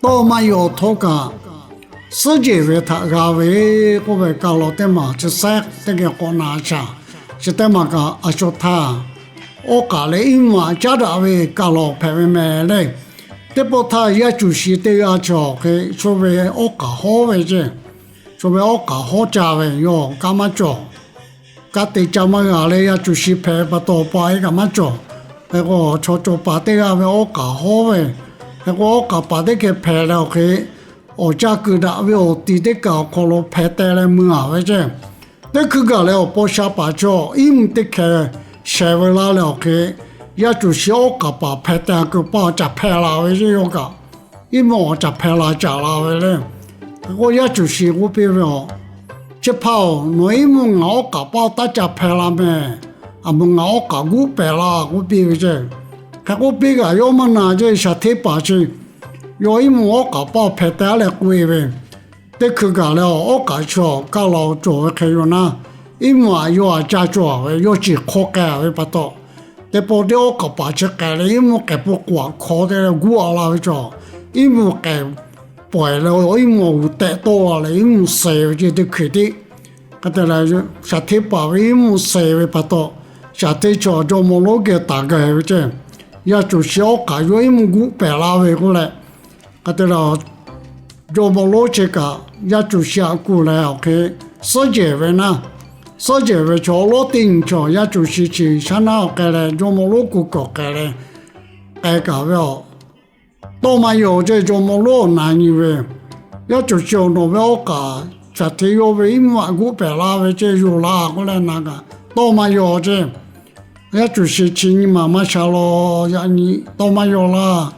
Tawˇ maˇ yaw htawˇ kaꞈ, suhˉ jehˬ ve htaꞈ g'a ve k'oˆ ve kaˬ lawˬ teˇ maˬ chi sehˉ teˇ geh k'awꞈ na shaˍ. Chi teˇ maˬ kaꞈ a shu htaˇ, awˉ k'aˍ leh iˉ mvuhˇ aꞈ caˉ daꞈ ve kaˬ lawˬ hpehꞈ ve mehˍ le. Teˇ pawˆ htaˇ, yaˇ cuˬ shi teˇ g'aˇ chi awˬ hk'e shu ve awˉ k'aˍ hawˉ ve ceˇ, shu ve awˉ k'aˍ hawˉ ca ve yawˇ kaꞈ maˇ cawˬ. Ka te ca maˇ g'a leh yaˇ cuˬ shi hpehꞈ pa taw, pa e kaꞈ maˇ cawˬ. Hk'e k'o, chaw cawˬ paˍ teˇ g'aˇ ve awˉ k'aˍ hawˉ ve, hk'e k'o, awˉ k'aˍ paˍ teˇ hkeh hpehꞈ leh awˬ hk'e, awˬ caˇ kuiˬ daꞈ ve awˬ tiˍ teˇ kaˬ awˬ hk'aw lo hpehꞈ teh leh mui a ve ceˇ. Teˇ hkui gaˬ leh awˬ paw sha paˍ chaw iˉ mvuhˇ teˇ hkeh shehˍ ve laˇ leh awˬ hk'e, yaˇ cuˬ shi awˉ k'aˍ paˍ hpehꞈ teh kuiˬ paˇ ca hpehꞈ la ve ceˇ. Yawˇ kaꞈ iˉ mvuhˇ awˬ ca hpehꞈ la caˍ la ve le. Hk'e k'o, yaˇ cuˬ shi k'oˆ piˇ ve, Awˬ, chi hpaˇ-oˬ, nawˬ iˉ mvuhˇ ngaˬ awˉ k'aˍ paˇ taˇ ca hpehꞈ la mehˍ. A mvuhˇ ngaˬ awˉ k'aˍ guˆ pehˍ la k'oˆ piˇ ve ceˇ. Hk'e k'oˆ piˇ kaꞈ yawˇ maˇ na ceˇ. Shaˍ hteˇ paˍ chi yawˇ iˉ mvuhˇ awˉ k'aˍ paˇ hpehꞈ teh leh k'oˆ e ve, teˇ hkui gaˬ leh awˬ awˉ k'aˍ chi awˬ kaˇ la cawˬ ve hk'e yoˬ naˇ, iˉ mvuhˇ aꞈ yawˇ aꞈ caˇ cawˬ ve, yawˇ ciˬ hk'aw k'ai ve pa taw, teˇ pawˆ teˇ awˉ k'aˍ paˍ chi k'ai leh iˉ mvuhˇ k'ehˬ pawˆ k'o aꞈ hk'aw te leh guˆ a la ve chaw, iˉ mvuhˇ k'ehˬ pawehˬ leh iˉ mvuhˇ awˬ g'uˬ tehꞈ tawˆ la leh iˉ mvuhˇ suh ve ceˇ teˇ hkui tiˉ. Hk'e te leh, shaˍ hteˇ paˍ ve iˉ mvuhˇ suh ve pa taw, shaˍ hteˇ chaw jawˇ mawˇ lonˉ geh taˍ gaˬ ve ceˇ. Yaˇ cuˬ shi awˉ k'aˍ yawˇ iˉ mvuhˇ guˆ pehˍ la ve k'oˆ leh, hk'e te leh, jawˇ mawˇ lonˉ chi kaꞈ yaˇ cuˬ shi aꞈ kuˬ leh awˬ hk'e suhˉ jehˬ ve naˇ, suhˉ jehˬ ve chaw awˉ lawˉ teˇ nyi chaw yaˇ cuˬ shi chi shaˉ naˉ awˬ k'ai leh jawˇ mawˇ lonˉ kuˬ kawꞈ k'ai leh k'ai kaꞈ ve, Awˬ, tawˇ maˇ yaw ceˇ. Jawˇ mawˇ lonˉ awˬ na nyi ve, yaˇ cuˬ shi awˬ nawˬ ve awˉ k'aˍ shaˍ hteˇ yawˇ ve iˉ mvuhˇ aꞈ guˆ pehˍ la ve ceˇ, yoˬ laˇ k'oˆ leh na kaꞈ, tawˇ maˇ yaw ceˇ. Yaˇ cuˬ shi chi nyi maˬ maˇ sha law, yaꞈ nyi tawˇ maˇ yaw laˇ.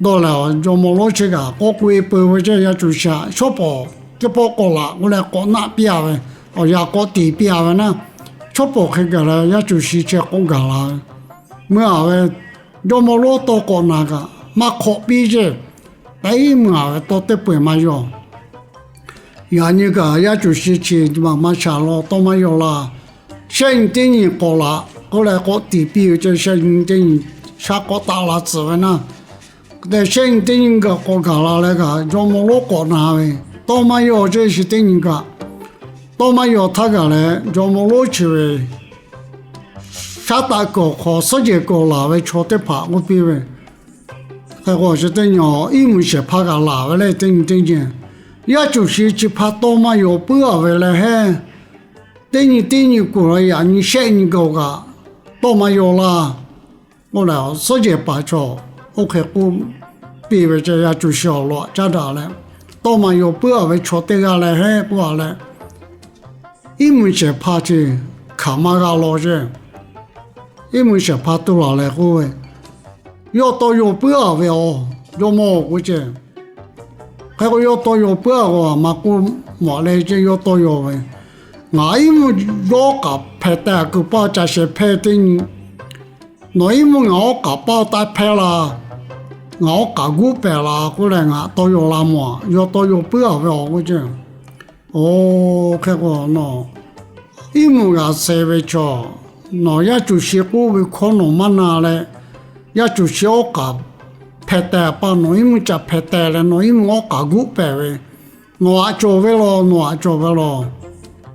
Dawˇ lehˬ, jawˇ mawˇ lonˉ chi kaꞈ k'awꞈ k'oꞈ e peuˬ ve ceˇ. Yaˇ cuˬ shi aꞈ shawˉ pawˍ teˇ pawˆ k'awꞈ laꞈ k'oˆ leh k'awꞈ naˆ piˇ a ve, awˬ yanˇ k'awꞈ tiˍ piˇ a ve naˇ, shawˉ pawˍ hk'e gaˬ leh yaˇ cuˬ shi chi k'awꞈ gaˬ la ve. Mui a ve, jawˇ mawˇ lonˉ tawˇ k'awꞈ na kaꞈ maˇ hk'awꞈ piˇ ceˇ. Taiˉ mui a ve tawˇ teˇ peu eˬ maˇ yaw. Yaꞈ nyi kaꞈ yaˇ cuˬ shi chi maˬ maˇ sha law, tawˇ maˇ yaw laˇ. Shehˆ nyi teˇ nyi k'awꞈ laꞈ k'oˆ leh k'awꞈ tiˍ piˇ ve ceˇ. Shehˆ nyi teˇ nyi shaˉ k'awꞈ taˆ la tcuhˍ ve naˇ, te shehˆ nyi teˇ nyi gaˬ k'awꞈ gaˬ la leh kaꞈ jawˇ mawˇ lonˉ k'awꞈ na ve, tawˇ maˇ yaw ceˇ. Shi teˇ nyi kaꞈ tawˇ maˇ yaw htaˇ gaˬ leh jawˇ mawˇ lonˉ chi ve shaˉ taˆ kuiˬ awˬ hk'aw suhˉ jehˬ kuiˬ laˬ ve chaw teˇ hpaˍ k'oˆ piˇ ve, Hk'e k'o, chi teˇ nyi iˉ mvuhˇ shehˍ hpaˇ kaꞈ laˬ ve le. Teˇ nyi teˇ nyi, yaˇ cuˬ shi chi hpaˇ tawˇ maˇ yaw puiˉ a ve leh heˉ, teˇ nyi teˇ nyi kuˬ la yaꞈ nyi shehˆ nyi gaˬ kaꞈ tawˇ maˇ yaw laˇ k'oˆ leh, suhˉ jehˬ paˍ chaw oˇ hk'e k'oˆ piˇ ve ceˇ. Yaˇ cuˬ shi awˬ lawn aꞈ caˉ daꞈ leh, tawˇ maˇ yaw puiˉ a ve chaw teˇ g'aˇ leh heˉ k'oˆ a leh, iˉ mvuhˇ shehˍ hpaˇ chi hkanˍ maˇ g'a law ceˇ. Iˉ mvuhˇ shehˍ hpaˇ tuˬ laˬ leh k'oˆ ve, Yawˇ tawˇ yaw puiˉ a ve awˬ, jawˇ mawˇ k'oˆ ceˇ. Hk'e k'o, yawˇ tawˇ yaw puiˉ a k'o, maˇ k'oˆ mawˬ leh ceˇ, yawˇ tawˇ yaw ve. Ngaˬ iˉ mvuhˇ yawˇ k'aꞈ hpehꞈ teh kuiˬ paˇ ca shehˍ hpehˇ teˇ nyi, nawˬ iˉ mvuhˇ ngaˬ awˉ k'aˍ paˇ taˇ hpehˇ la, ngaˬ awˉ k'aˍ guˆ pehˍ la k'oˆ leh ngaˬ tawˇ yaw la mawˬ a. Yawˇ tawˇ yaw puiˉ a ve awˬ k'oˆ ceˇ. Oˬ, hk'e k'o nawˬ iˉ mvuhˇ g'a suh ve chaw, nawˬ yaˇ cuˬ shi k'oˆ ve hkawˇ nawˬ maˇ na leh, yaˇ cuˬ shi awˉ k'aˍ hpehꞈ teh paˇ nawˬ iˉ mvuhˇ ca hpehꞈ teh leh nawˬ iˉ mvuhˇ awˉ k'aˍ guˆ pehˍ ve, nawˬ aꞈ cawˬ ve law, nawˬ aꞈ cawˬ ve law.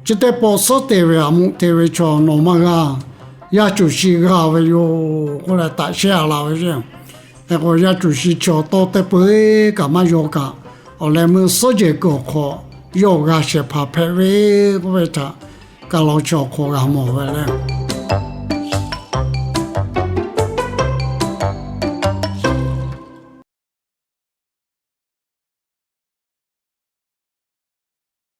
Chi teˇ pawˆ suhˉ te ve aˬ muꞈ te ve chaw nawˬ maˇ g'a, yaˇ cuˬ shi g'a ve yoˬ k'oˆ leh taꞈ shehˇ a la ve ceˇ. Hk'e k'o, yaˇ cuˬ shi chi awˬ tawˇ teˇ peu eˬ kaꞈ maˇ yaw kaꞈ, awˬ leh meuˇ suhˉ jehˬ kuiˬ awˬ hk'aw yawˇ g'a shehˍ hpaˍ hpehꞈ ve k'oˆ ve htaꞈ kaˬ lawˬ chi awˬ hk'aw g'a mawˬ ve le.